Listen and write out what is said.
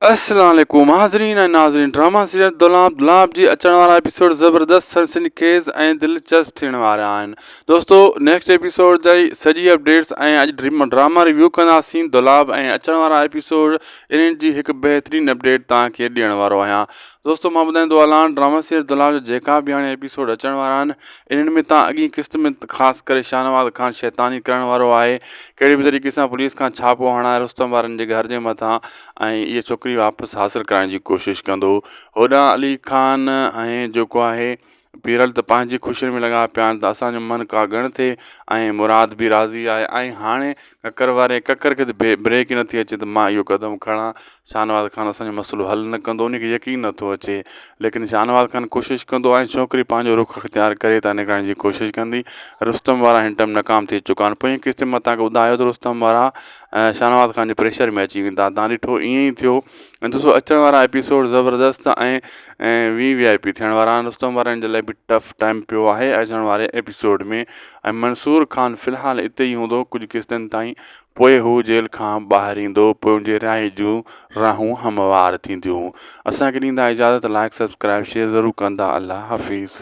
السلام عليڪم حاضرين ۽ ناظرين ڊراما سيريل دولاب دولاب جي اچڻ وارا ايپيسوڊ زبردست سنسني خيز ۽ دلچسپ ٿيڻ وارا آهن دوستو نيڪسٽ ايپيسوڊ جي سڄي اپڊيٽس ۽ اڄ ڊراما ريويو ڪنداسين دولاب ۽ اچڻ وارا ايپيسوڊ انهن جي هڪ بهترين اپڊيٽ توهان کي ڏيڻ وارو آهيان دوستو مان ٻڌائيندو هلان ڊراما سيريل دولاب جا جيڪا به هاڻي ايپيسوڊ اچڻ وارا آهن انهن ۾ تان اڳين قسط ۾ خاص ڪري شاهنواز خان شيطاني ڪرڻ وارو آهي ڪهڙي به طريقي سان پوليس کان ڇاپو هڻائي رستم وارن جي گهر جي مٿان ۽ اها ڇوڪري واپس حاصل ڪرائڻ جي ڪوشش ڪندو. هوڏانهن علي خان ۽ جيڪو آهي پيرل ته پنهنجي خوشين ۾ لڳا پيا آهن ته اسان جو من ڪا ڳڻ ٿئي ۽ مراد به راضي آهي ۽ هاڻي ڪڪر واري ڪڪر کي ته بريڪ ئي نٿي اچي ته مان اهو قدم کڻان شاهنواز خان اسان جو مسئلو حل نه ڪندو ان کي يقين نٿو اچي ليڪن شاهنواز خان ڪوشش ڪندو ۽ ڇوڪري پنهنجو رخ اختيار ڪري ته نڪرڻ جي ڪوشش ڪندي رستم وارا هن ٽائيم ناڪام ٿي چڪا آهن پوئين قسط ۾ توهان کي ٻڌايو ته رستم وارا شاهنواز خان جي پريشر ۾ اچي ويندا تان ڏٺو ائين ئي ٿيو ۽ دوستو اچڻ وارا ايپيسوڊ زبردست ۽ وي وي آء پي ٿيڻ وارا آهن رستم وارن جي لاء به ٽف ٽائيم پيو آهي اچڻ واري ايپيسوڊ ۾ ۽ منصور خان في الحال اتي ئي هوندو ڪجهه قسطن تائين پوء هو جيل کان ٻاهر ايندو پوء ان جي رهائي جون راهون هموار ٿينديون اسان کي ڏيندا اجازت لائڪ سبسڪرائب شيئر ضرور ڪندا الله حافظ.